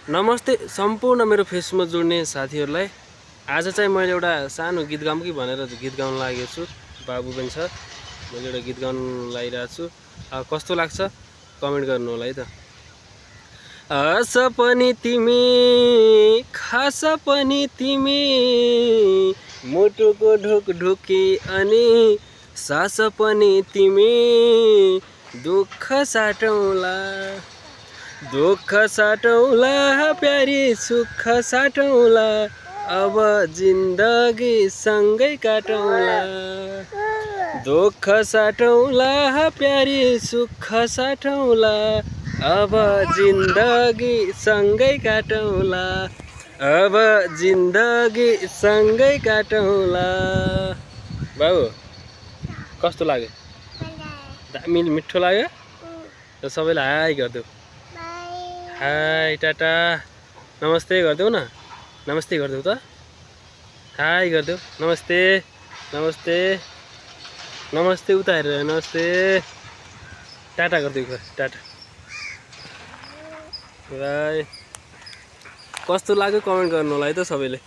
नमस्ते सम्पूर्ण मेरो फेसबुकमा जोड्ने साथीहरूलाई। आज चाहिँ मैले एउटा सानो गीत गाउँ कि भनेर गीत गाउन लागेको छु। बाबु पनि छ, मैले एउटा गीत गाउन लागिरहेको छु। कस्तो लाग्छ कमेन्ट गर्नु होला है त। हस पनि तिमी, खास पनि तिमी, मुटुको ढुकढुकी अनि सास पनि तिमी, दुःख साटौँला दुःख साटौँला प्यारी सुख साटौँला, अब जिन्दगी सँगै काटौँला। दुःख साटौँला प्यारी सुख साटौँला, अब जिन्दगी सँगै काटौँला, अब जिन्दगी सँगै काटौँला। बाबु कस्तो लाग्यो? दामी मिठो लाग्यो? र सबैलाई हाई गरिदेऊ। हाई टाटा नमस्ते गरिदेऊ न। नमस्ते गरिदेऊ त। हाई गरिदेऊ। नमस्ते नमस्ते नमस्ते उता हेरेर नमस्ते। टाटा गरिदेऊ। Tata bye. कस्तो लाग्यो कमेन्ट गर्नु होला है त सबैले।